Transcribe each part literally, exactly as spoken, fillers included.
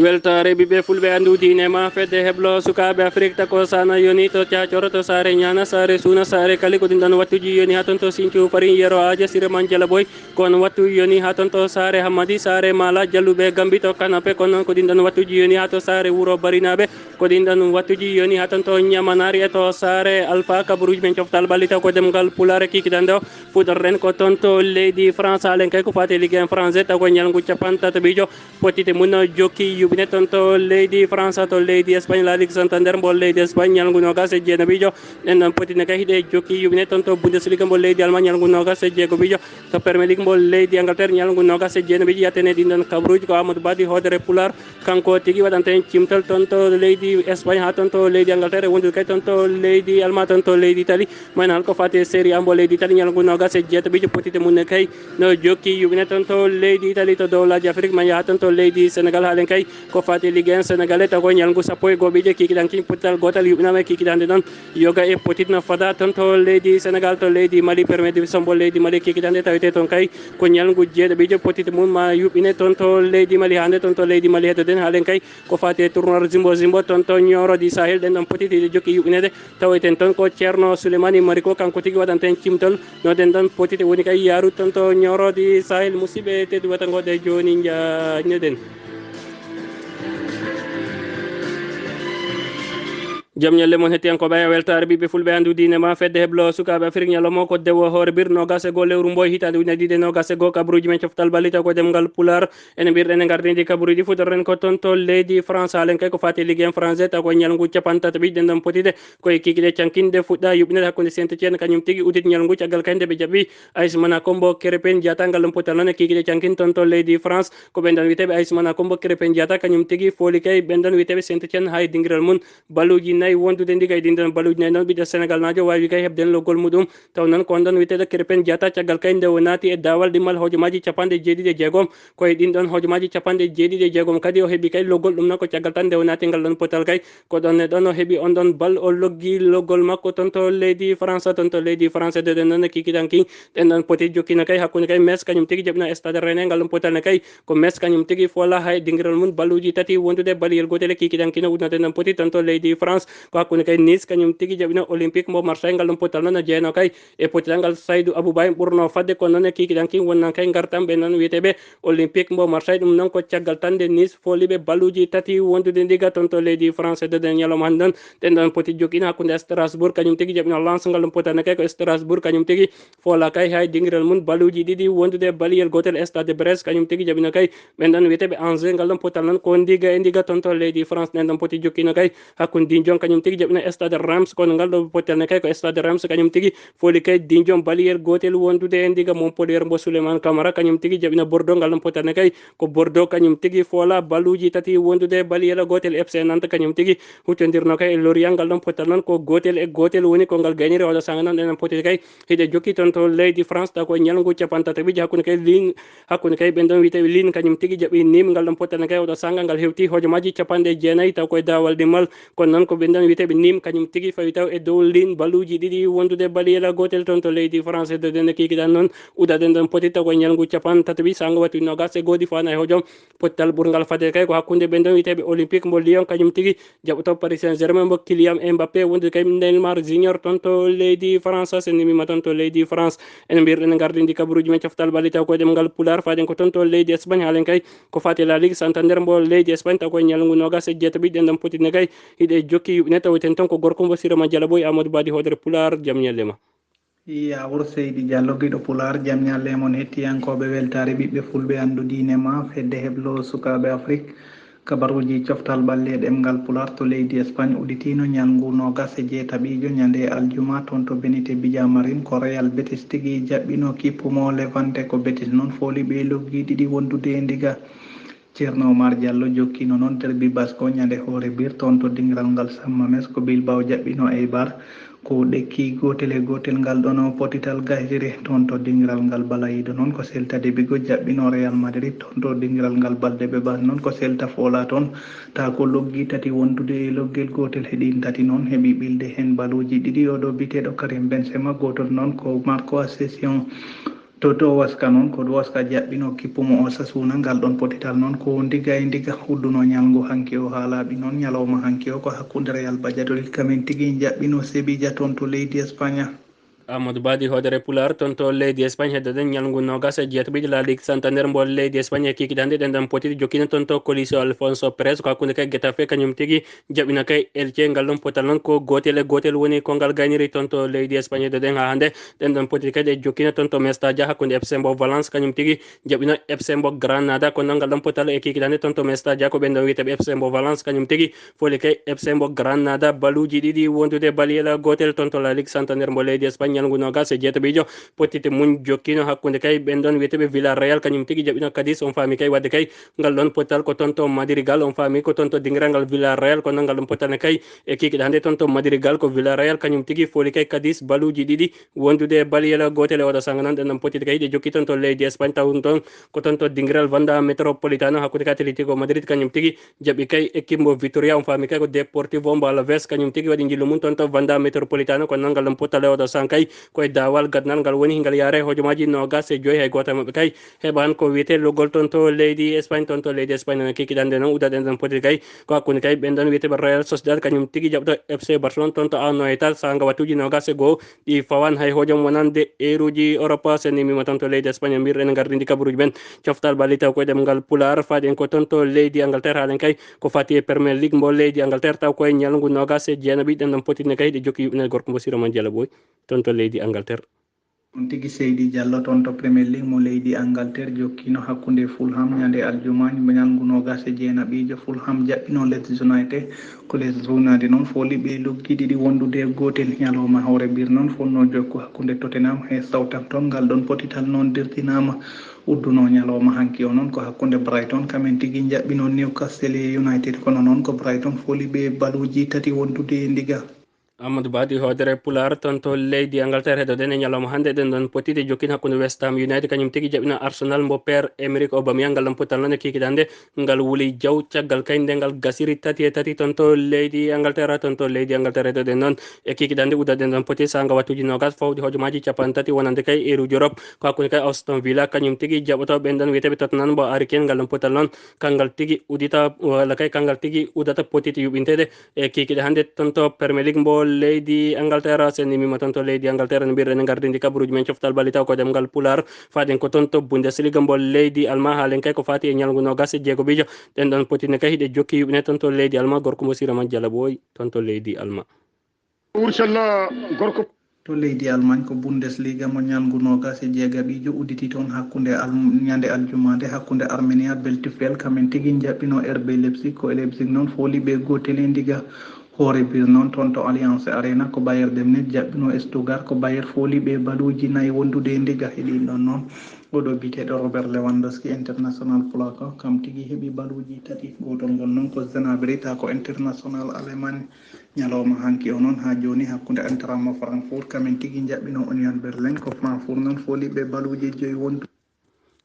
Weltaare ɓiɓɓe fulɓe, anndu diine ma. Fedde heblo sukaaɓe Afrik tako sana yoni to cacoro to saare ñaana saare suuna saare kali ko ɗin ɗon wattuji yoni haa ton to sincu farin yero aja sire man jalaboy. Ko on wattu yoni haa ton to saare hammadi saare mala jalluɓe gambi to kanape, ko noon ko ɗin ɗon wattuji yoni haa to saare wuro barinaaɓe. Ko ɗin ɗon wattuji yoni haa ton to ñamanaari e to saare alfa kabaruuji men coftal ɓalli taw ko demngal pulaare kikiɗande o. Fuɗɗorɗen ko ton to leydi France, haalen kay ko faati ligue en français taw ko ñalngu capan tataɓijo. Potite mum jokki yuɓine ton to leydi France, to leydi Espagne, La Ligue Santander mbo leydi Espagne, ñalngu noogas e jeenaɓijo. Ɗen ɗon potine kay hiɗe jokki yuɓine ton to Bundesliga mbo leydi Allemagne, ñalngu noogas e jeegoɓijo. To Premier League mbo leydi Angleterre, ñalngu noogas e jeenaɓijo. Yattene ɗin ɗon kabaruuji ko Amadou Badi hoodere Pulaar. Kanko tigi waɗanta en cimtal ton to leydi Espagne, haa ton to leydi Angleterre, e wondude kay ton to leydi Allemagne, ton to leydi Italie. Maynal ko faati e Serie A mbo leydi Italie, ñalngu noogas e jeetaɓijo potite mum ne kay no jokki yuɓine ton to leydi Italie, to dowlaaji Afrik, ma yaha ton to leydi Sénégal, haalen kay ko faati Ligue un sénégalais, taw ko ñalngu sappo e go'oɓijo kikiɗan kiñ pottal gootal yuɓinama e kikiɗande ɗon yoga e potit no fada ton to leydi Sénégal, to leydi Mali, Premier Division mbo leydi Mali, kikiɗande tawete ton kay ko ñalngu jeeɗaɓijo potite mum ma yuɓine ton to leydi Mali, hande ton to leydi Mali heddoden, haalen kay ko faati e tournoi zimbo zimbo ton to Nioro di Sahel, ɗen ɗon potiti jokki yuɓinede. Tawoyten ton ko Ceerno Souleymani Mariko, kanko tigi waɗanta en cimtol no ɗen ɗon potiti woni kay yaaru ton to Nioro di Sahel. Musidɓe tedduɓe tan ngoɗe jooni njaajnoɗen. Jam ñalle mon hettiyankooɓe, a weltaare ɓiɓɓe fulɓe, anndu diine ma. Fedde heblo sukaaɓe Afrik ñalawma ko dewo hoore bir noogas e goo lewru mboy hitaande ujunere ɗiɗi e noogas e goo, kabaruuji men coftal ballita ko demngal Pulaar. Ene mbirɗen e ngardindi kabaruuji, fuɗɗorɗen ko ton to leydi France, haalen kay ko faati Ligue un français taw ko ñalngu capan tataɓijo, ɗen ɗon potide koye kikiɗe cankinde fuɗɗa yuɓɓinede hakkunde Saint-Étienne kañum tigi udit ñalngu caggal kay nde ɓe jaɓi A S Monaco mbo Krépin Diatta, ngal ɗon potal noon e kikiɗe cankin ton to leydi France. Ko ɓen ɗon wiyeteeɓe A S Monaco mbo Krépin Diatta kañum tigi fooli kay ɓen ɗon wiyeteeɓe Saint-Étienne haa e dingiral mum balluuji nayi wondude ndi kay. Ɗin ɗon balluuji nayi noon ɓiɗɗo Sénégal naajo waawi kay heɓde en loggol muɗum. Taw noon ko on ɗon wiyeteeɗo Krépin Diatta caggal kay nde o naati e daawal ɗimmal hojomaaji capanɗe jeeɗiɗi e jeegom. Ko e ɗin ɗon hojomaaji capanɗe jeeɗiɗi e jeegom kadi o heɓi kay loggol, ɗum noon ko caggal tan nde o naati ngal ɗon potal kay. Ko ɗon e ɗon o heɓi on ɗon bal, o loggi loggol makko ton to leydi France, ton to leydi France. Ɗen ɗon e kikiɗan kin, ɗen ɗon poti jokkino kay hakkunde kay Metz kañum tigi jaɓino Stade Rennais ngal ɗon potal ne kay. Ko Metz kañum tigi foola hay dingiral mum balluuji tati wondude baliyel gootel e kikiɗan kin o wutno ɗen ɗon poti ton to leydi France. Ko hakkunde kay Nice kañum tigi jaɓino Olympique mbo Marseille ngal ɗon potal noon o jeyno kay e potital ngal Saydou Abouba en ɓurno fadde, kono noon e kikiɗan kin wonnan kay ngartan ɓe noon wiyeteeɓe Olympique mbo Marseille. Ɗum noon ko caggal tan nde Nice fooliɓe balluuji tati wondude ndiga ton to leydi France. Ɗen ɗon ñalawma hannde noon ɗen ɗon poti jokkino hakkunde Strasbourg kañum tigi jaɓino Lens ngal ɗon potal ne kay, ko Strasbourg kañum tigi foola kay hay dingiral mum balluuji ɗiɗi wondude baliyel gootel. Stade de Brest kañum tigi jaɓino kay ɓen ɗon wiyeteeɓe Angers ngal ɗon potal noon ko ndiga e ndiga ton to leydi France. Ɗen ɗon poti jokkino kay hakkunde Dijon kañum tigi jaɓino Stade Reims, kono ngal ɗo potal ne kay ko Stade Reims kañum tigi fooli kay Dijon baliyel gootel wondude e ndiga Montpellier mbo Souleymane Camara kañum tigi jaɓino Bordeaux ngal ɗon potal ne kay ko Bordeaux kañum tigi foola balluuji tati wondude baliyel gootel. F C Nantes kañum tigi huccondirno kay e Lorient ngal ɗon potal noon ko gootel e gootel woni ko ngal gayniri oɗo sanga noon. Ɗen ɗon poti kay hiɗe jokki ton to leydi France taw ko e ñalngu capan tataɓijo hakkunde kay Lille hakkunde kay ɓen ɗon wiyeteeɓe Lille kañum tigi jaɓi Nîmes ngal ɗon potal ne kay oɗo sanga ngal hewti hojomaaji capanɗe jeenayi taw ko e daawal ɗimmal. Kono noon ko ɓen ɗon wiyeteeɓe Nîmes kañum tigi fawi taw e dow Lille balluuji ɗiɗi wondude baliyel gootel ton to leydi France. Ɗen ɗon kikiɗan noon udaɗen ɗon poti taw ko e ñalngu capan tataɓi sanga watti noogas e go'o fana e hojom. Pottal ɓurngal fadde kay ko hakkunde ɓen ɗon wiyeteeɓe Olympique mbo Lyon kañum tigi jaɓoto Paris Saint-Germain mbo Kylian Mbappé wondude kay Neymar Junior ton to leydi France. Sen nimima ton to leydi France, en mbirɗen gardindi kabaruuji men coftal ɓalli taw ko e ɗemngal Pulaar, faaɗen ko ton to leydi Espagne, haalen kay ko faati La Ligue Santander mbo leydi Espagne taw ko e ñalngu noogas e jeetaɓi. Ɗen ɗon potine kay hiɗe jokki yuɓɓine, taw ten ton ko gorko mbo Sirama Jalaboy Amadou Badi hoodere Pulaar, jam ñalle ma. Yawur Seydi Diallo, giɗo Pulaar, jam ñalle mon hettiyankooɓe weltaare ɓiɓɓe fulɓe, anndu diine ma. Fedde heblo sukaaɓe Afrik, kabaruuji coftal ɓalli e ɗemngal Pulaar to leydi Espagne udditiino ñalngu noogas e jeetaɓijo ñande aljuma toon to Benite Villamarín. Ko Real Betis tigi jaɓɓino kippu mo Levante, ko Betis noon fooli ɓe loggi ɗiɗi wondude e ndiga. Ceerno Omar Diallo jokkino noon derbi basko ñande hoore bir toon to dingiral ngal Sammames, ko Bilbao jaɓɓino Eibar ko ɗekki gootel e gootel. Ngal ɗono potital gahiri toon to dingiral ngal Balayido noon ko Celta de Vigo jaɓɓino Real Madrid toon to dingiral ngal Balde ɓe bas noon ko Celta foola toon ta ko loggi tati wondude e loggel gootel. He ɗin tati noon heɓi ɓilde heen baluuji ɗiɗi oɗo biteɗo Karim Benzema, gootol noon ko Marco Asensio. Toto waska noon ko waska jaɓɓino kippumo o sasuna ngal ɗon potital noon ko ndiga e ndiga udduno ñalngu hanki o haa laaɓi noon ñalawma hanki o ko hakkunde Real Valladolid kamen tigi jaɓɓino Sevilla toon to leydi España. Amadou Badi hoodere Pulaar toon to leydi Espagne heddoɗen ñalngu noogas e jeetaɓijo La Ligue Santander mbo leydi Espagne e kikiɗe hannde ɗen ɗon potiti jokkino toon to Coliseo Alfonso Pérez ko hakkunde kay Getafe kañum tigi jaɓɓino kay Elche ngal ɗon potal noon ko gootel e gootel woni ko ngal gayniri toon to leydi Espagne heddoɗen haa hannde ɗen ɗon potiti kadi e jokkino toon to Mestalla hakkunde F C mbo Valence kañum tigi jaɓɓino F C mbo Granada ko noon ngal ɗon potal e kikiɗe hannde toon to Mestalla ko ɓen ɗon wiyeteɓe F C mbo Valence kañum tigi Foli kay F C mbo Granada baluuji ɗiɗi wondude baliyel gootel toon to La Ligue Santander mbo leydi Espagne ñalngu noogas e jeetaɓijo pottite mum jokkino hakkunde kay ɓen ɗon wiyeteɓe Villarreal kañum tigi jaɓɓino Cadiz on faami kay wadde kay ngal ɗon pottal ko toon to Madrigal on faami ko toon to dingiral ngal Villarreal kono ngal ɗon pottal ne kay e kikiɗe hannde toon to Madrigal ko Villarreal kañum tigi foli kay Cadiz baluuji ɗiɗi wondude e baliyel gootel e oɗo sanga noon ɗen ɗon pottite kay ɗe jokki toon to leydi Espagne taw toon ko toon to dingiral Wanda Metropolitano hakkunde kay Atletico Madrid kañum tigi jaɓi kay équipe mbo Vitoria on faami kay ko Deportivo mbo Alaves kañum tigi waɗi njillu mum toon to Wanda Metropolitano ko nanngal ɗum pottale oɗo san kay koye daawal gadnal ngal woni ngal yaare hojomaaji noogas e joyi hay gooto e maɓɓe kay heɓan ko wiyetee logol toon to leydi Espagne toon to leydi Espagne noon kikiɗande noon udaɗen ɗon poti kay ko hakkunde kay ɓen ɗon wiyeteeɓe Real Sociedad kañum tigi jaɓto F C Barcelone toon to Anoeta saanga wattuuji noogas e goo ɗi fawan hay hojom wonande eruuji Europa so nimima toon to leydi Espagne mbirɗen gardindi kabaruuji men coftal balli taw koye ɗemngal Pulaar faaɗen ko toon to leydi Angleterre haaɗen kay ko fati e Premier League mbo leydi Angleterre taw koye ñalngu noogas e jeenaɓi ɗen ɗon potitne kay hiɗe jokki yuɓɓinal gorko mbo Siroma Jalla Boy toon to leydi Angleterre. On tigi Seydi Diallo toon to Premier League mo leydi Angleterre jokkino hakkunde Fulham ñande aljuma ñalngu noogas e jeenaɓijo Fulham jaɓɓino Leeds United ko Leeds United noon foli ɓe loggi ɗiɗi wondude e gootel ñalawma hoore bir noon fonno jokku hakkunde Tottenham e Southampton ngal ɗon potital noon dirtinama udduno ñalawma hanki o noon ko hakkunde Brighton kamen tigi jaɓɓino Newcastle United kono noon ko Brighton foli ɓe baluuji tati wondude e ndiga. Amadou Badi hoodere Pulaar toon to leydi Angleterre heɗoɗen e ñalawma hannde eɗen ɗon potide jokkin hakkunde West Ham United kañum tigi jaɓɓino Arsenal mbo Pierre Emerick Aubameyang ngal ɗon potal noon e kikiɗe hannde ngal wuli jaw caggal kay nde ngal gasiri tati e tati toon to leydi Angleterre toon to leydi Angleterre heɗoɗen noon e kikiɗe hannde udaɗen ɗon poti saanga wattuuji noogas fawɗi hojomaaji capanɗe tati wonande kay eruuji Europe ko hakkunde kay Aston Villa kañum tigi jaɓoto ɓen ɗon wiyeteeɓe Tottenham mbo Harry Kane ngal ɗon potal noon kanngal tigi udita walla kay kanngal tigi udata potiti yuɓinteede e kikiɗe hannde toon to Premier League mbo leydi Angleterre so en nimima toon to leydi Angleterre no mbirɗen e gardindi kabaruuji men coftal balli taw ko ɗemngal Pulaar faaɗen ko toon to Bundesliga mbo leydi Alma haalen kay ko faati e ñalngu noogas e jeego bijo ɗen ɗon potine kay hiɗe jokki yuɓine toon to leydi Alma gorko mbo Sirama Jalla Boy toon to leydi Alma. Urcalla gorko. To leydi Allemagne ko Bundesliga mo ñalngu noogas e jeegaɓijo udditi toon hakkunde al- ñande aljumaande hakkunde Armenia Beltifel kamen tigi jaɓɓino R B Leipzig ko Leipzig noon fooli ɓe gootel e ndiga hoore bir noon toon to Allianz Arena ko Bayern de Munich jaɓɓino Stuttgart ko Bayern fooli ɓe baluuji nayi wondude e ndiga heɗin ɗon noon oɗo biteɗo Robert Lewandowski international polaco kam tigi heɓi baluuji tati gootol ngol noon ko Gnabry ta ko international Allemagne Ñalawma hanki o noon haa jooni hakkunde Eintracht mo Frankfurt kamen tigi njaɓɓino Union Berlin ko Frankfurt noon fooli ɓe baluuje joyi wondude.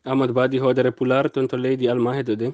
Amadou Badi hoodere Pulaar toon to leydi Alma heɗoɗen.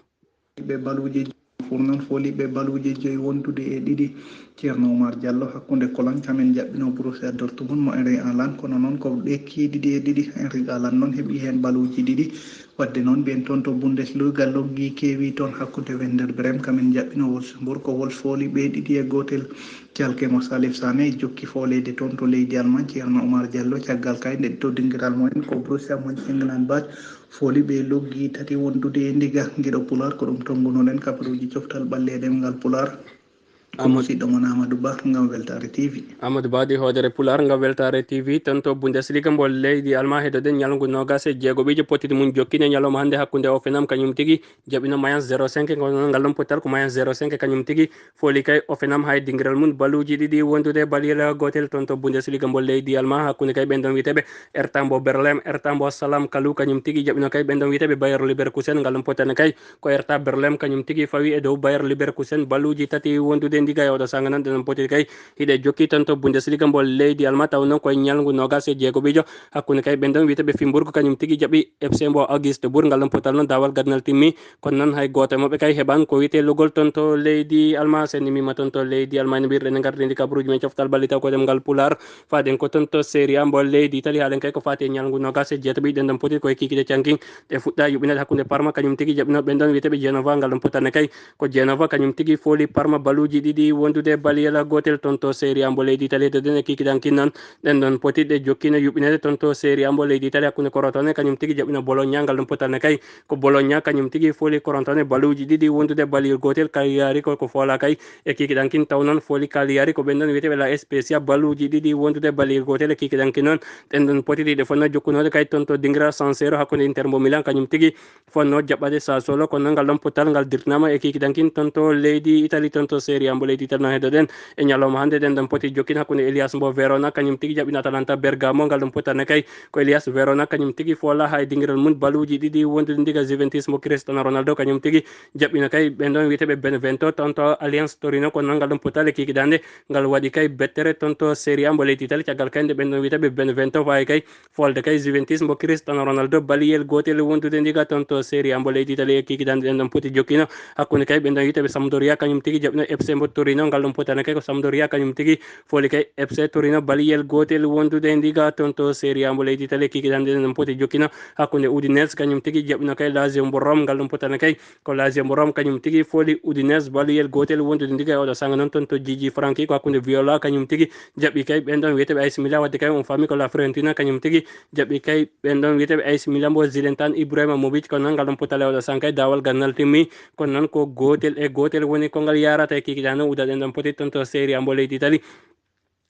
Ɓe baluuje Frankfurt noon fooli ɓe baluuje joyi wondude e ɗiɗi Ceerno Oumar Diallo hakkunde Cologne kamen njaɓɓino Borussia Dortmund mo Erling Haaland kono noon ko ɗe kiiɗiɗi e ɗiɗi Erling Haaland noon heɓi heen baluuji ɗiɗi Wadde noon, ɓeen toon to Bundesliga loggi keewi toon hakkunde Werder Bremen, kamen njaɓɓino Wolfsburg, ko Wolves fooli ɓe ɗiɗi e gootel. Calke mo Salif Sané jokki fooleede toon to leydi Almaañ, Ceerno Oumar Diallo, caggal kay nde to dingiral mumen ko Borussia Mönchengladbach fooli ɓe loggi tati wondude e ndiga. Giɗo Pulaar, ko ɗum tonngunoɗen kabaruuji coftal ɓalleeɗe ngal Pulaar. Ko musidɗo mon Amadou Ba ngam Weltaare T V. Amadou Ba di hoodere Pulaar ngam Weltaare T V, toon to Bundesliga mbo leydi Alma heɗoɗen ñalngu noogas e jeego ɓijo pottiɗi mum jokkine ñalawma hannde hakkunde Hoffenheim kañum tigi jaɓɓino Mayence zéro cinq, kono noon ngal ɗon pottal ko Mayence zéro cinq kañum tigi fooli kay Hoffenheim hay dingiral mum baluuji ɗiɗi wondude baliyel gootel toon to Bundesliga mbo leydi Alma hakkunde kay ɓen ɗon wiyeteeɓe Hertha mbo Berlem, Hertha mbo Salam Kalou kañum tigi jaɓɓino kay ɓen ɗon wiyeteeɓe Bayer Leverkusen ngal ɗon pottane kay ko Hertha Berlem kañum tigi fawi e dow Bayer Leverkusen baluuji tati wondude Liga e oɗo sanga noon, ɗen poti kay hiɗe jokki toon to Bundesliga mbo leydi Alma, taw noon koye ñalngu noogas e jeego ɓijo hakkunde kay ɓen ɗon wiyeteeɓe Fimburg, kañum tigi jaɓi F C mbo Augsburg, ngal ɗon potal noon daawal gadnal timmi, kono noon hay gooto e maɓɓe kay heɓan ko wiyetee logol toon to leydi Alma. Sen nimima toon to leydi Alma, ene mbiyɗen en ngardi ndi kabaruuji men coftal balli taw ko ɗemngal Pulaar, faaden ko toon to Serie A mbo leydi Italie, haalen kay ko faati e ñalngu noogas e jeetaɓi, ɗen ɗon poti koye kikiɗe cankin ɗe fuɗɗa yuɓɓinede hakkunde Parma, kañum tigi jaɓino ɓen ɗon wiyeteeɓe Genova, ngal ɗon potane kay ko Genova kañum tigi fooli Parma baluuji ɗiɗi wondude baliyel gootel toon to Serie A mbo leydi Italie. Heddoɗen e kikiɗankin noon, ɗen ɗon poti ɗe jokkino yuɓɓinede toon to Serie A mbo leydi Italie hakkunde Crotone kañum tigi jaɓino Bologna, ngal ɗon potane kay ko Bologna kañum tigi fooli Crotone baluuji ɗiɗi wondude baliyel gootel. Cagliari ko, ko foola kay e kikiɗankin, taw noon fooli Cagliari ko ɓen ɗon wiyeteeɓe La Spezia baluuji ɗiɗi wondude baliyel gootel. E kikiɗankin noon, ɗen ɗon poti ɗiɗe fonnoo jokkunoode kay toon to dingiral San Siro hakkunde Inter mbo Milan kañum tigi fonnoo jaɓɓade Sassuolo, kono noon ngal ɗon pottal ngal dirtinaama e kikiɗankin toon to leydi Italie, toon to Serie A mbo leydi Italie. Noon heddoɗen e ñalawma hannde, ɗen ɗon poti jokkin hakkunde Elias mbo Verona kañum tigi jaɓɓino Atalanta Bergamo, ngal ɗon potane kay ko Elias Verona kañum tigi foola hay dingiral mum baluuji ɗiɗi wondude ndiga Juventus mbo Cristiano Ronaldo kañum tigi jaɓɓino kay ɓen ɗon wiyeteeɓe Benevento toon to Allianz Torino, kono noon ngal ɗon pottal e kikiɗande ngal waɗi kay bettere toon to Serie A mbo leydi Italie, caggal kay nde ɓen ɗon wiyeteeɓe Benevento fayi kay foolde kay Juventus mbo Cristiano Ronaldo baliyel gootel wondude ndiga toon to Serie A mbo leydi Italie. E kikiɗande ɗen ɗon poti jokkino hakkunde kay ɓen ɗon wiyeteeɓe Sampdoria kañum tigi jaɓɓino F C mbo Torino, ngal ɗon potane kay ko Sampdoria kañum tigi fooli kay F C Torino baliyel gootel wondude ndiga toon to Serie A mbo leydi Italie. Kikiɗande ɗen ɗon poti jokkino hakkunde Udinese kañum tigi jaɓɓino kay Lazio mbo Rome, ngal ɗon potane kay ko Lazio mbo Rome kañum tigi fooli Udinese baliyel gootel wondude ndiga e oɗo sanga noon toon to Gigi Franchi ko hakkunde Viola kañum tigi jaɓɓi kay ɓen ɗon wiyeteeɓe A C Milan, wadde kay on faami ko La Fiorentina kañum tigi jaɓɓi kay ɓen ɗon wiyeteeɓe A C Milan mbo Zlatan Ibrahimovic, kono noon ngal ɗon pottal e oɗo sanga kay daawal gadnal timmi, kono noon ko gootel e gootel woni ko ngal yarata. E kikiɗande udaɗen ɗon poti toon to Serie A mbo leydi Italie.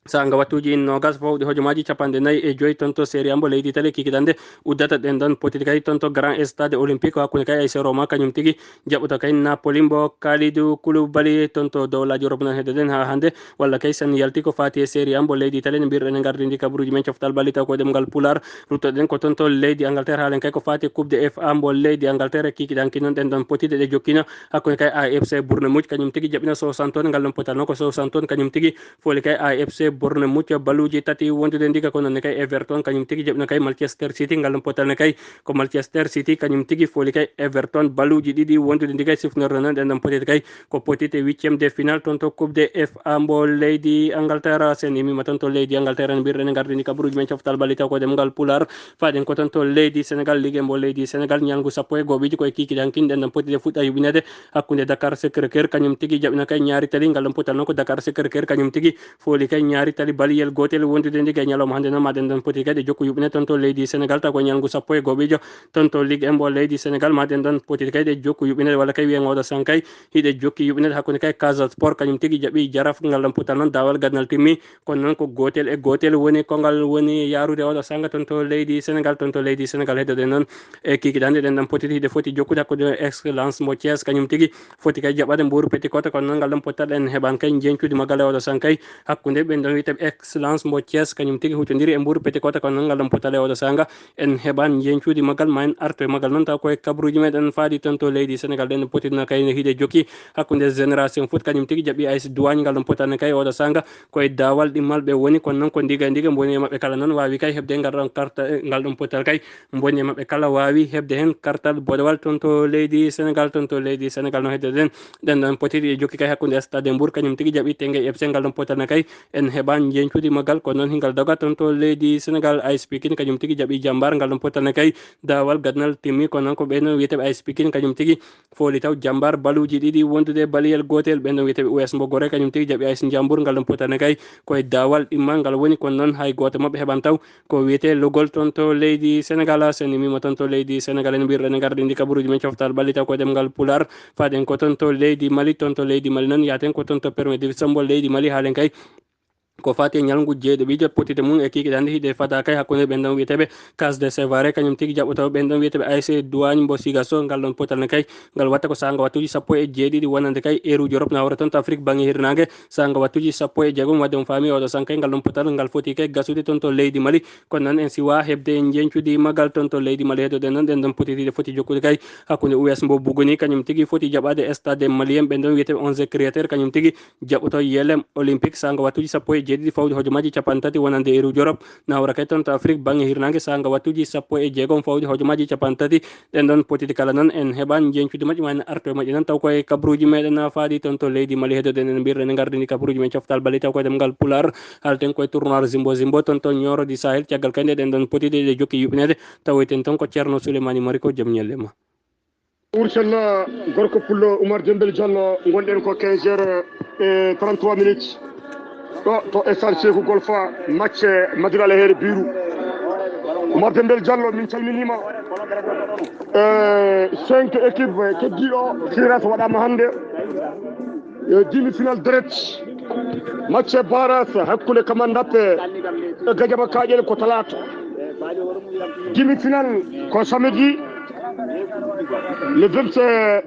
Sanga wattuuji in noogas fawɗi hojomaaji capanɗe nayi e joyi toon to Serie A mbo leydi Italie, kikiɗande uddata ɗen ɗon poti kay toon to Grand Stade Olympique hakkunde kay A C Roma kañum tigi jaɓɓoto kay Napoli mbo Kalidou Koulibaly toon to dowlaaji Europe. Noon heddoɗen haa hannde walla kay sen yalti ko faati e Serie A mbo leydi Italie, no mbirɗen e ngardi ndi kabaruuji men coftal balli taw ko ɗemngal Pulaar. Ruttoɗen ko toon to leydi Angleterre, haalen kay ko faati e Coupe de F A mbo leydi Angleterre, kikiɗankin noon ɗen ɗon poti ɗe jokkino hakkunde kay A F C Bournemouth kañum tigi jaɓɓino Southampton, ngal ɗon potal noon ko Southampton kañum tigi fooli kay A F C Bournemouth baluuji tati wondude ndiga, ko noon ne kay Everton kañum tigi jaɓɓino kay Manchester City, ngal ɗon potal ne kay ko Manchester City kañum tigi fooli kay Everton baluuji ɗiɗi wondude ndiga. Sifnorɗen noon ɗen ɗon potite kay ko potite huitième de finale toon to Coupe de F A mbo leydi Angleterre. Sen imima toon to leydi Angleterre, en mbirɗen e ngardi ndi kabaruuji men coftal balli taw ko ɗemngal Pulaar, faaɗen ko toon to leydi Sénégal, Ligue mbo leydi Sénégal, ñalngu sappo e go'oɓijo ko e kikiɗankin ɗen ɗon potite fuɗɗa yuɓɓinede hakkunde Dakar Sacré-Cœur kañum tigi jaɓɓino kay ñaari tali, ngal ɗon potal noon ko Dakar Sacré-Cœur kañum tigi fooli kay ñaari tali baliyel gootel wondude ndiga e ñalawma hannde noon, ma ɗen ɗon poti kay ɗe jokku yuɓɓine toon to leydi Sénégal, taw ko ñalngu sappo e go'oɓijo toon to Ligue mbo leydi Sénégal, ma ɗen ɗon poti kay ɗe jokku yuɓɓinede walla kay wiyen oɗo san kay hiɗe jokki yuɓɓinede hakkunde kay Casa Sport kañum tigi jaɓɓi Jaraaf, ngal ɗon potal noon daawal gadnal timmi, kono noon ko gootel e gootel woni ko ngal woni yaarude oɗo sanga toon to leydi Sénégal. Toon to leydi Sénégal heddoɗen noon e kikiɗande ɗen ɗon potiti hiɗe foti jokkude hakkunde Excellence mbo Thiès kañum tigi foti kay jaɓɓade Mbour Petite Côte, kono noon ngal ɗon pottal en heɓan kay njeñcuude maggal e oɗo san kay hakkunde ɓen ɗon wiyeteeɓe Excellence mbo Thiès kañum tigi huccondiri e Mbour Petite Côte, kono noon ngal ɗon pottal e oɗo sanga en heɓan njeñcuude maggal, ma en artu e maggal noon taw koye kabaruuji meɗen faaɗi toon to leydi Sénégal. Ɗen ɗon potitno kay no hiɗe jokki hakkunde Génération Foot kañum tigi jaɓɓi A S Douane, ngal ɗon potal ne kay oɗo sanga koye daawal ɗimmal ɓe woni, kono noon ko ndiga e ndiga mboni e maɓɓe kala noon waawi kay heɓde ngal ɗon karta, ngal ɗon pottal kay mboni e maɓɓe kala waawi heɓde heen kartal boɗewal toon to leydi Sénégal. Toon to leydi Sénégal no heddoɗen ɗen ɗon potiti e jokki kay hakkunde Stade de Mbour kañum tigi jaɓɓi Teungueth F C, ngal ɗon pottal ne kay en heɓan njeñcuuɗi maggal, kono noon hingal doga toon to leydi Sénégal. A S Pikine kañum tigi jaɓɓi Jambar, ngal ɗon pottal ne kay daawal gadnal timmi, kono noon ko ɓe noon wiyeteeɓe A S Pikine kañum tigi fooli taw Jambar baluuji ɗiɗi wondude baliyel gootel. Ɓen ɗon wiyeteeɓe U S mbo Gorée kañum tigi jaɓɓi A S Njambour, ngal ɗon pottal ne kay koye daawal ɗimmal ngal woni, kono noon hay gooto maɓɓe heɓan taw ko wiyetee logol toon to leydi Sénégal. Sen imima toon to leydi Sénégal, en mbirɗen e ngardi ndi kabaruuji men coftal balli taw ko ɗemngal Pulaar, faaɗen ko toon to leydi Mali. Toon to leydi Mali noon yaaten ko toon to Première Division mbo leydi Mali, haalen kay Ko fati e ñalngu jeeɗiɗo potite mum e kikiɗe hannde hiɗe fada kay hakkunde ɓen ɗon wiyeteeɓe Cas de Sevare, kañum tigi jaɓɓotoo ɓen ɗon wiyeteeɓe A S C Douane mbo Sigasso. Ngal ɗon potal ne kay ngal watta ko saanga wattuji sappo e jeeɗiɗi wonande kay eruji Europe na hawra toon to Afrique bannge hirnaange. Saanga wattuji sappo e jeegom wadde on faami oɗo sankay ngal ɗon potal ngal foti kay gasude toon to leydi Mali. Kono noon en siwa heɓde en jeñcudi maggal toon to leydi Mali. Heɗoɗen noon ɗen ɗon potitiiɗe foti jokkude kay hakkunde U S mbo Buguni, kañum tigi foti jaɓaade stade malien ɓen ɗon wiyeteeɓe onze créateur, kañum tigi jaɓɓoto yelem olympique saanga wattuji sappo e jeeɗiɗi fawde hojomaaji capanɗe tati wonande eruji Europe. Na hawra kay toon to Afrique bannge hirnaange saanga wattuji sappo e jeegom fawde hojomaaji capanɗe tati. Ɗen ɗon potiti kala noon en heɓan jeñcude majje ma en arto e majje noon taw koye kabruuji meɗen na faaɗi toon to leydi Mali. Heɗoɗen en mbirɗen en ngardini kabruuji men coftal bali taw koye ɗemngal Pulaar. Halten koye tournoi Zimbo Zimbo toon to Nioro di Sahel. Caggal kay nde ɗen ɗon potiti ɗe jokki yuɓɓineede tawoyten toon ko Ceerno Souleymani Mariko, jam ñalle ma. Ursella gorko pullo Oumar Dembel Diallo, ngonɗen ko quinze heures e trente-trois minutes ɗo to stade Cheikhou Golfa, match Madina Alheri Biru. Oumar Dembel Diallo, min calminima. E cinq équipe keddiɗo tirage waɗama hannde. E demi-finale direct, match barrage hakkunde Kamandappe e Gajaba Kaƴel ko talaata. Demi-finale ko samedi le vingt-sept,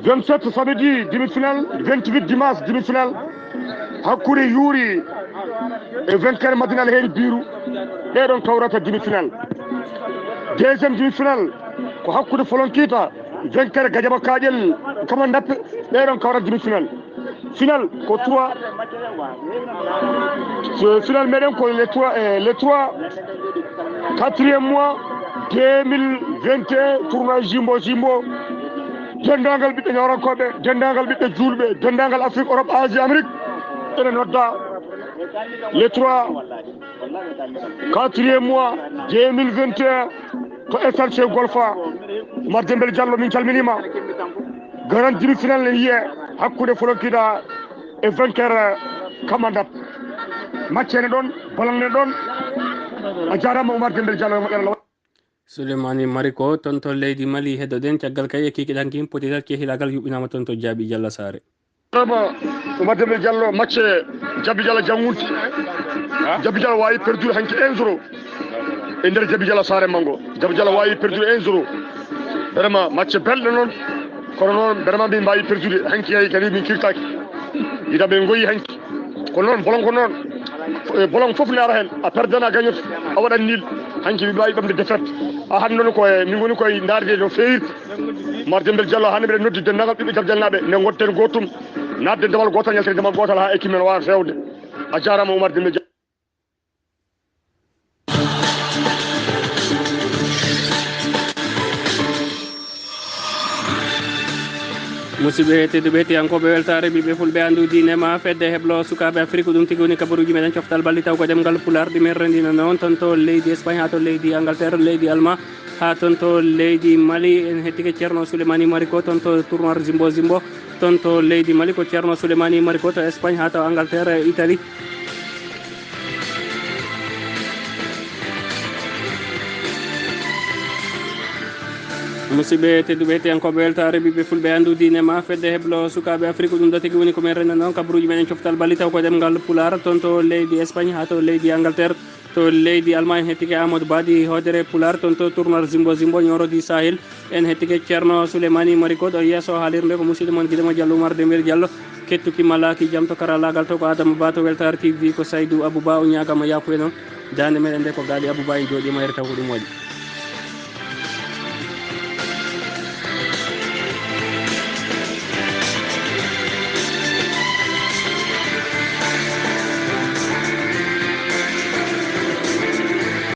vingt-sept samedi demi-finale, vingt-huit dimanche demi-finale hakkunde Yuuri e vainqueur Madina Alheri Biru. Ɓeɗon kawrata demi-finale. Deuxième demi-finale ko hakkunde Folonkiita, vainqueur Gajaba Kaƴel Kamandappe. Ɓeɗon kawrata demi-finale. Finale ko trois. Finale meɗen ko le trois, eh, le trois quatrième mois deux mille vingt et un, tournoi Zimbo Zimbo. Denndaangal ɓiɓɓe Ñawrankoɓe, denndaangal ɓiɓɓe juulɓe, denndaangal Afrique, Europe, Asie, Amérique. Ene nodda le trois quatrième mois deux mille vingt et un to stade Cheikhou Golfa. Oumar Dembel Diallo, min calminima. Grand demi-finale ne wiye hakkunde Folonkiita e vainqueur Kamandappe. Match ene ɗon, balan ne ɗon. A jaarama Oumar Dembel Diallo, mo ƴalal. Souleymani Mariko toon to leydi Mali. Heɗoɗen caggal kay e kikiɗanki pottital cehilaagal yuɓɓinaama toon to Jaabi Jalla Saare. Vraiment, Oumar Dembel Diallo, match Jaabi Jalla janngunti. Jaabi Jalla waawi perdude hanki un zéro e nder Jaabi Jalla Saare Manngo. Jaabi Jalla waawi perdude un zéro. Vraiment, match belɗo noon. Kono noon, vraiment, min mbaawi perdude hanki, hay kadi min kirtaaki. Ida ɓe ngoyi hanki. Ko noon, bolon ko noon. E bolon fof ne ara heen. A perdana, a gañoto, a waɗat nul. Hanki mi mbaawi ɓamde défaite. A hannde noon ko e, min ngoni koye ndaarde no feewirta. Oumar Dembel Diallo, hannde mbiɗa noddi denndaangal ɓiɓɓe Jaabi Jalla naaɓe. Nde ngonten gootum, naatde dewal gootal, yalten dewal gootal haa équipe men waawa feewde. A jaaraama Oumar Dembel Diallo. Musidɓe tedduɓe, hettiyankooɓe Weltaare Ɓiɓɓe Fulɓe, anndu diine ma fedde heblo sukaaɓe Afrik, ɗum tigi woni kabaruuji meɗen coftal balɗe taw ko ɗemngal Pulaar ɗi men renndina noon toon to leydi Espagne haa to leydi Angleterre, leydi Allemagne haa toon to leydi Mali. En hettike Ceerno Souleymani Mariko toon to tournoi Zimbo Zimbo toon to leydi Mali, ko Ceerno Souleymani Mariko to Espagne haa to Angleterre e Italie. Musidɓe tedduɓe, hettiyankooɓe Weltaare Ɓiɓɓe Fulɓe, anndu diine ma fedde heblo sukaaɓe Afrik, ɗum ɗo tigi woni ko men renndana noon kabaruuji meɗen coftal balɗe taw ko ɗemngal Pulaar toon to leydi Espagne haa to leydi Angleterre. To leydi Allemagne, en hettike Amadou Badi hoodere Pulaar toon to tournoi Zimbo Zimbo Nioro di Sahel. En hettike Ceerno Souleymani Mariko ɗo yeeso haalirde ko musidɗo mon giɗo mo Diallo Oumar Dembel Diallo. Kettuki malaaki jam to karallaagal to ko Adama Ba, to Weltaare T V ko Saydou Abouba, o ñaagaama yaafuya noon. Daande meɗen nde ko Gaali Abouba en jooɗiima, yere taw ko ɗum waɗi.